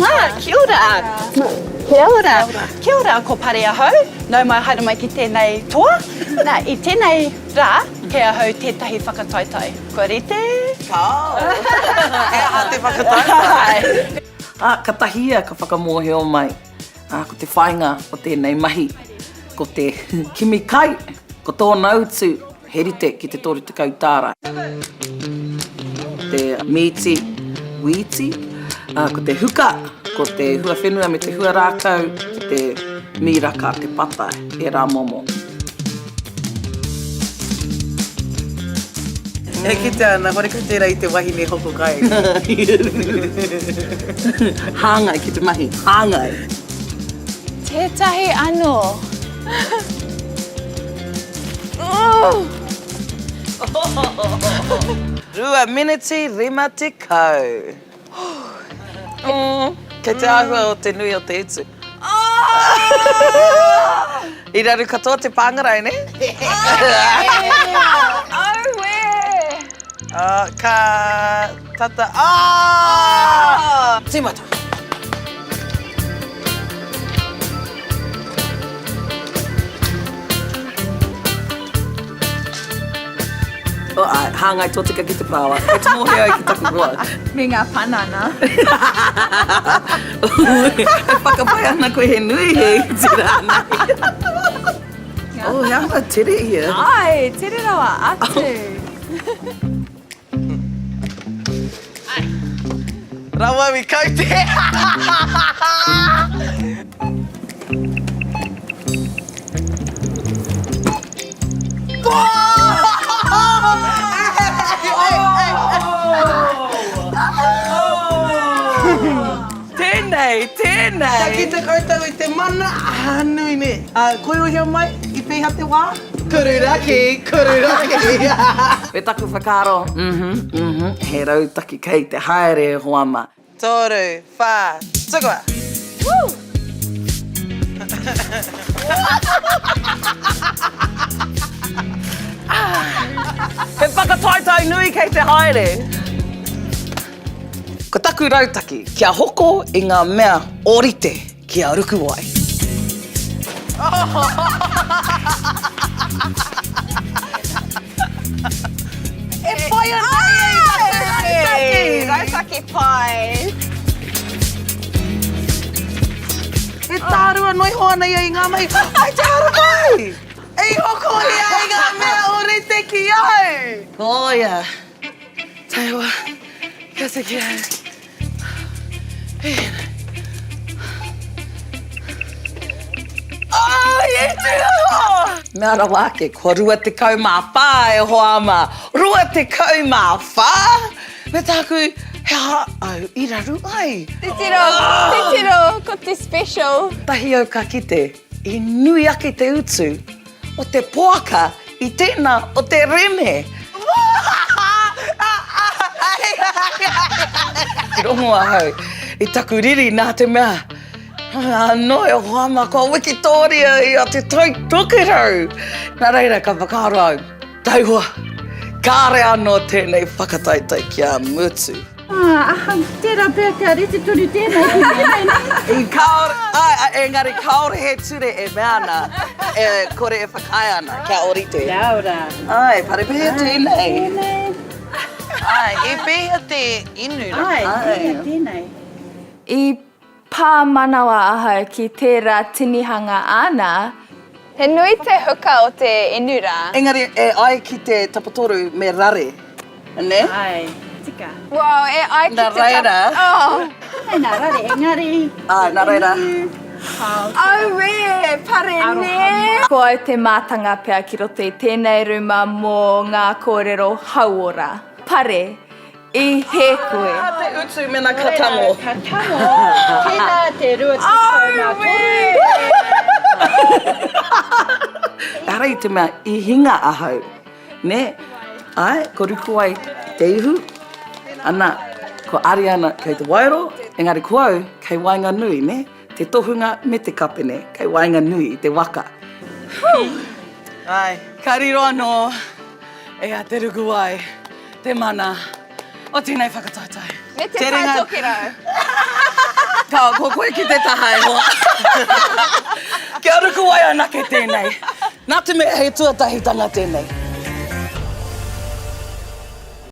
Nā, kia ora. Kia ora. Kia ora, ko Pare ahau. Nau mai, haere mai ki tēnei toa. Nā, i tēnei rā, kei ahau tētahi whakataetae. Kua rite? Kāo. He aha te whakataetae? Ā, katahi ia ka whakamōhio mai, ā, ko te whāinga o tēnei mahi, ko te kimi kai, ko tōna utu, he rite ki te 30 tāra. Te mīti, wīti, ā, ko te huka, ko te huawhenua me te huarākau, te mīraka, te pata, ērā momo. E kitea ana, horekau tērā i te wahine hoko kai. Hāngai ki te mahi, hāngai. Tētahi anō. 2 miniti 50. Kei te āhua o te nui o te utu. I raru katoa te pāngarau, nē? Auē! Ka tata. Ah! Tīmata! Oh, āe, hāngai tōtika ki te parāoa. Kei te mōhio au ki taku hoa. Me ngā panana. E whakapae ana koe he nui he iti rānei. Oh, he āhua tere ia. Āe, tere rawa atu. Rawa au i kaute. Tēnei, tēnei. Ka kite koutou i te mana, ah, nui nē. Kōrerohia mai, i pēhea te wā? Kururaki, kururaki. Me taku whakaaro, mhm, mhm, he rautaki kei te haere e hoa ma. Toru, wha, tukua! Woo! He whakataetae nui kei te haere. Ko taku rautaki, kia hoko i ngā mea ōrite ki a Rukuwai. E pai ana ia i taku rautaki! Rautaki pai! E tārua noa iho ana ia i ngā mahi. Ai te haramai! I hoko ia i ngā mea ōrite ki au! Koia! Taihoa, kia tiki au. Mea rawa ake, kua 24 e hoa ma, 24! Me tāku, he aha au i raru ai? Titiro, titiro, ko te special. Tahi au ka kite, i nui ake te utu o te poaka i tēnā o te reme. I rongo ahau i taku riri nā te mea, anō e hoa mā, kua wikitōria ia te Tai Tokerau. Nā reira ka whakaaro au, taihoa, kāre anō tēnei whakataetae kia mutu. Aha, tērā pea kia rite tonu tēnei ki tēnei, nē? I kāore, āe, engari kāore he ture e mea ana, e kore e whakaae ana kia ōrite. Kia ora. Āe, pare pēhea tēnei? Tēnei. Āe, i pēhea te inu rā? Āe, pēhea tēnei? I Pā manawa ahau ki tērā tinihanga āna. He nui te huka o te inu rā. Engari e ai ki te tapatoru me rare, ne? Ae, tika. Well, e ai ki te Na reira. Oh. Ae, na rare, engari. Ae, na reira. Auē, pare nē! Ko au te mātanga pea ki roto i tēnei rūma mō ngā kōrero hauora. Pare, I hē koe. He aha te utu mena ka tango? Ka tango, tēnā te 23. Ehara i te mea i hinga ahau, nē? Āe, ko Rukuwai te ihu, ana, ko Ariana kei te waero, engari ko au kei waenganui, nē? Te tohunga me te kapene kei waenganui i te waka. Āe. Ka riro anō e a Te Rukuwai te mana o tēnei whakataetae. Me te Tai Tokerau. Ka, ko koe ki te taha e hoa. Kia rukuwai anake tēnei. Nā te mea he tuatahitanga tēnei.